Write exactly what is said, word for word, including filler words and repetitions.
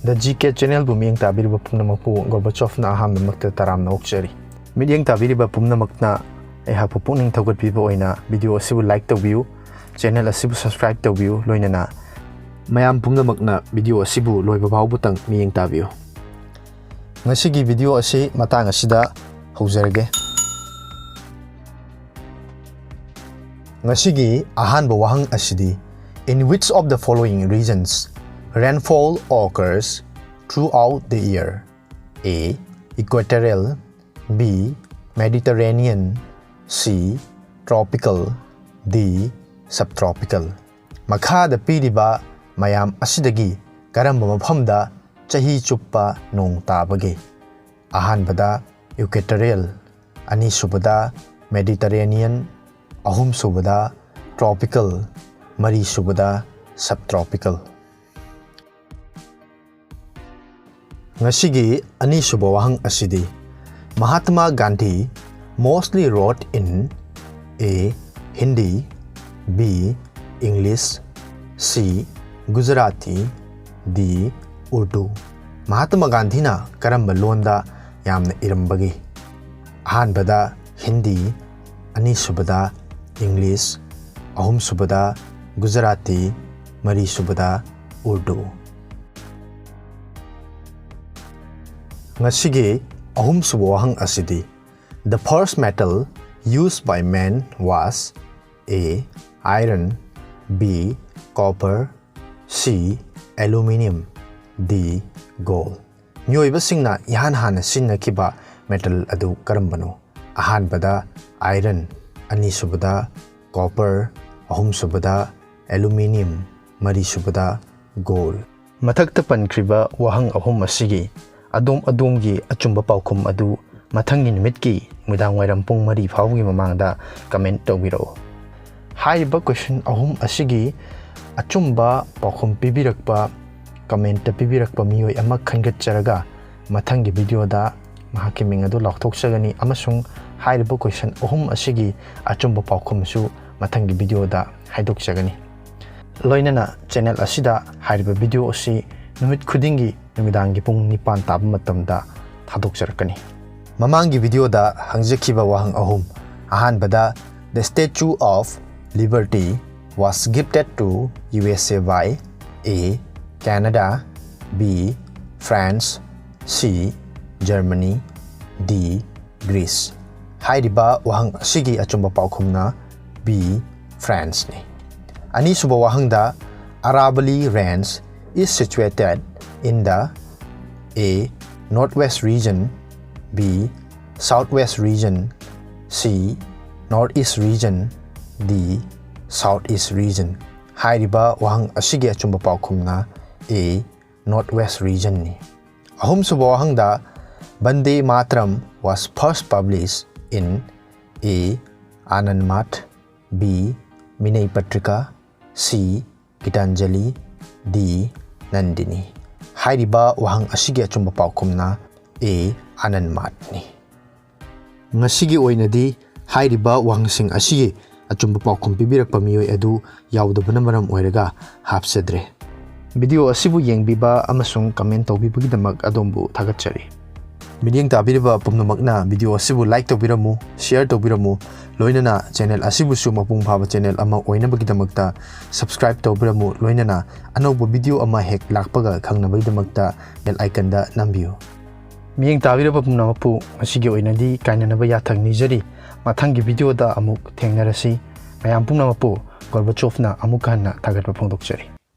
The G K Channelꯕꯨ ꯃꯤꯠꯌꯦꯡ ꯇꯥꯕꯤꯔꯤꯕ ꯄꯨꯝꯅꯃꯛꯄꯨ ꯒꯣꯔꯕꯥꯆꯣꯐꯅ ꯑꯍꯥꯟꯕꯃꯛꯇ ꯇꯔꯥꯝꯅ ꯑꯣꯛꯆꯔꯤ꯫ ꯃꯤꯠꯌꯦꯡ ꯇꯥꯕꯤꯔꯤꯕ ꯄꯨꯝꯅꯃꯛꯅ ꯑꯩꯍꯥꯛꯄꯨ ꯄꯨꯛꯅꯤꯡ ꯊꯧꯒꯠꯄꯤꯕ ꯑꯣꯏꯅ video ꯑꯁꯤꯕꯨ like ꯇꯧꯕꯤꯌꯨ, channel ꯑꯁꯤꯕꯨ subscribe ꯇꯧꯕꯤꯌꯨ, ꯂꯣꯏꯅꯅ ꯃꯌꯥꯝ ꯄꯨꯝꯅꯃꯛꯅ video ꯑꯁꯤꯕꯨ ꯂꯣꯏꯕ ꯐꯥꯎꯕꯇꯪ ꯃꯤꯠꯌꯦꯡ ꯇꯥꯕꯤꯌꯨ꯫ ꯉꯁꯤꯒꯤ video ꯑꯁꯤ ꯃꯇꯥꯡ ꯑꯁꯤꯗ ꯍꯧꯖꯔꯒꯦ꯫ ꯉꯁꯤꯒꯤ ꯑꯍꯥꯟꯕ ꯋꯥꯍꯪ ꯑꯁꯤꯗꯤ, In which of the following regions rainfall occurs throughout the year? A. Equatorial. B. Mediterranean. C. Tropical. D. Subtropical. ꯃꯈꯥꯗ ꯄꯤꯔꯤꯕ ꯃꯌꯥꯝ ꯑꯁꯤꯗꯒꯤ ꯀꯔꯝꯕ ꯃꯐꯝꯗ ꯆꯍꯤ ꯆꯨꯞꯄ ꯅꯣꯡ ꯇꯥꯕꯒꯦ? ꯑꯍꯥꯟꯕꯗ Equatorial, ꯑꯅꯤꯁꯨꯕꯗ Mediterranean, ꯑꯍꯨꯝꯁꯨꯕꯗ Tropical, ꯃꯔꯤꯁꯨꯕꯗ Subtropical꯫ ꯉꯁꯤꯒꯤ ꯑꯅꯤꯁꯨꯕ ꯋꯥꯍꯪ ꯑꯁꯤꯗꯤ, Mahatma Gandhi mostly wrote in A. Hindi, B. English, C. Gujarati, D. Urdu꯫ ꯃꯍꯥꯇꯃꯥ ꯒꯥꯟꯙꯤꯅ ꯀꯔꯝꯕ ꯂꯣꯟꯗ ꯌꯥꯝꯅ ꯏꯔꯝꯕꯒꯦ? ꯑꯍꯥꯟꯕꯗ ꯍꯤꯟꯗꯤ, ꯑꯅꯤꯁꯨꯕꯗ ꯏꯪꯂꯤꯁ, ꯑꯍꯨꯝꯁꯨꯕꯗ ꯒꯨꯖꯔꯥꯇꯤ, ꯃꯔꯤꯁꯨꯕꯗ ꯎꯔꯗꯨ꯫ ꯉꯁꯤꯒꯤ ꯑꯍꯨꯝꯁꯨꯕ ꯋꯥꯍꯪ ꯑꯁꯤꯗꯤ, The first metal used by man was A. Iron, B. Copper, C. Aluminium, D. Gold꯫ ꯃꯤꯑꯣꯏꯕꯁꯤꯡꯅ ꯏꯍꯥꯟ ꯍꯥꯟꯅ ꯁꯤꯖꯤꯟꯅꯈꯤꯕ metal ꯑꯗꯨ ꯀꯔꯝꯕꯅꯣ? ꯑꯍꯥꯟꯕꯗ iron, ꯑꯅꯤꯁꯨꯕꯗ copper, ꯑꯍꯨꯝꯁꯨꯕꯗ aluminium, ꯃꯔꯤꯁꯨꯕꯗ gold꯫ ꯃꯊꯛꯇ ꯄꯟꯈ꯭ꯔꯤꯕ ꯋꯥꯍꯪ ꯑꯍꯨꯝ ꯑꯁꯤꯒꯤ ꯑꯗꯣꯝ ꯑꯗꯣꯝꯒꯤ ꯑꯆꯨꯝꯕ ꯄꯥꯎꯈꯨꯝ ꯑꯗꯨ ꯃꯊꯪꯒꯤ ꯅꯨꯃꯤꯠꯀꯤ ꯅꯨꯃꯤꯗꯥꯡ ꯋꯥꯏꯔꯝ ꯄꯨꯡ ꯃꯔꯤ ꯐꯥꯎꯕꯒꯤ ꯃꯃꯥꯡꯗ comment ꯇꯧꯕꯤꯔꯛꯎ꯫ ꯍꯥꯏꯔꯤꯕ question ꯑꯍꯨꯝ ꯑꯁꯤꯒꯤ ꯑꯆꯨꯝꯕ ꯄꯥꯎꯈꯨꯝ ꯄꯤꯕꯤꯔꯛꯄ, comment ꯇ ꯄꯤꯕꯤꯔꯛꯄ ꯃꯤꯑꯣꯏ ꯑꯃ ꯈꯟꯒꯠꯆꯔꯒ ꯃꯊꯪꯒꯤ video ꯗ ꯃꯍꯥꯛꯀꯤ ꯃꯤꯡ ꯑꯗꯨ ꯂꯥꯎꯊꯣꯛꯆꯒꯅꯤ ꯑꯃꯁꯨꯡ ꯍꯥꯏꯔꯤꯕ question ꯑꯍꯨꯝ ꯑꯁꯤꯒꯤ ꯑꯆꯨꯝꯕ ꯄꯥꯎꯈꯨꯝꯁꯨ ꯃꯊꯪꯒꯤ video ꯗ ꯍꯥꯏꯗꯣꯛꯆꯒꯅꯤ꯫ ꯂꯣꯏꯅꯅ channel ꯑꯁꯤꯗ ꯍꯥꯏꯔꯤꯕ video ꯑꯁꯤ ꯅꯨꯃꯤꯠ ꯈꯨꯗꯤꯡꯒꯤ ꯅꯨꯃꯤꯗꯥꯡꯒꯤ ꯄꯨꯡ ꯅꯤꯄꯥꯟ ꯇꯥꯕ ꯃꯇꯝꯗ ꯊꯥꯗꯣꯛꯆꯔꯛꯀꯅꯤ꯫ ꯃꯃꯥꯡꯒꯤ video ꯗ ꯍꯪꯖꯈꯤꯕ ꯋꯥꯍꯪ ꯑꯍꯨꯝ꯫ ꯑꯍꯥꯟꯕꯗ, The Statue of Liberty was gifted to U S A by A, Canada, B, France, C, Germany, D, Greece꯫ ꯍꯥꯏꯔꯤꯕ ꯋꯥꯍꯪ ꯑꯁꯤꯒꯤ ꯑꯆꯨꯝꯕ ꯄꯥꯎꯈꯨꯝꯅ B, France ꯅꯤ꯫ ꯑꯅꯤꯁꯨꯕ ꯋꯥꯍꯪꯗ, Aravalli Range is situated in the A, Northwest region, B, Southwest region, C, Northeast region, D, Southeast region꯫ ꯍꯥꯏꯔꯤꯕ ꯋꯥꯍꯪ ꯑꯁꯤꯒꯤ ꯑꯆꯨꯝꯕ ꯄꯥꯎꯈꯨꯝꯅ A, Northwest region ꯅꯤ꯫ ꯑꯍꯨꯝꯁꯨꯕ ꯋꯥꯍꯪꯗ, Vande Mataram was first published in A, Anand Math, B, Vinay Patrika, C, Gitanjali, D, Nandini꯫ ꯍꯥꯏꯔꯤꯕ ꯋꯥꯍꯪ ꯑꯁꯤꯒꯤ ꯑꯆꯨꯝꯕ ꯄꯥꯎꯈꯨꯝꯅ A, Anand Math ꯅꯤ꯫ ꯉꯁꯤꯒꯤ ꯑꯣꯏꯅꯗꯤ ꯍꯥꯏꯔꯤꯕ ꯋꯥꯍꯪꯁꯤꯡ ꯑꯁꯤꯒꯤ ꯑꯆꯨꯝꯕ ꯄꯥꯎꯈꯨꯝ ꯄꯤꯕꯤꯔꯛꯄ ꯃꯤꯑꯣꯏ ꯑꯗꯨ ꯌꯥꯎꯗꯕꯅ ꯃꯔꯝ ꯑꯣꯏꯔꯒ ꯍꯥꯞꯆꯗ꯭ꯔꯦ꯫ Video ꯑꯁꯤꯕꯨ ꯌꯦꯡꯕꯤꯕ ꯑꯃꯁꯨꯡ comment ꯇꯧꯕꯤꯕꯒꯤꯗꯃꯛ ꯑꯗꯣꯝꯕꯨ ꯊꯥꯒꯠꯆꯔꯤ꯫ ꯃꯤꯠꯌꯦꯡ ꯇꯥꯕꯤꯔꯤꯕ ꯄꯨꯝꯅꯃꯛꯅ video ꯑꯁꯤꯕꯨ like ꯇꯧꯕꯤꯔꯝꯃꯨ, share ꯇꯧꯕꯤꯔꯝꯃꯨ, ꯂꯣꯏꯅꯅ channel ꯑꯁꯤꯕꯨꯁꯨ ꯃꯄꯨꯡ ꯐꯥꯕ channel ꯑꯃ ꯑꯣꯏꯅꯕꯒꯤꯗꯃꯛꯇ subscribe ꯇꯧꯕꯤꯔꯝꯃꯨ, ꯂꯣꯏꯅꯅ ꯑꯅꯧꯕ video ꯑꯃ ꯍꯦꯛ ꯂꯥꯛꯄꯒ ꯈꯪꯅꯕꯒꯤꯗꯃꯛꯇ bell icon ꯗ ꯅꯝꯕꯤꯌꯨ꯫ ꯃꯤꯠꯌꯦꯡ ꯇꯥꯕꯤꯔꯕ ꯄꯨꯝꯅꯃꯛꯄꯨ ꯉꯁꯤꯒꯤ ꯑꯣꯏꯅꯗꯤ ꯀꯥꯏꯅꯅꯕ ꯌꯥꯊꯪ ꯅꯤꯖꯔꯤ꯫ ꯃꯊꯪꯒꯤ video ꯗ ꯑꯃꯨꯛ ꯊꯦꯡꯅꯔꯁꯤ꯫ ꯃꯌꯥꯝ ꯄꯨꯝꯅꯃꯛꯄꯨ ꯒꯣꯔꯕꯥꯆꯣꯚꯅ ꯑꯃꯨꯛ ꯍꯟꯅ ꯊꯥꯒꯠꯄ ꯐꯣꯡꯗꯣꯛꯆꯔꯤ꯫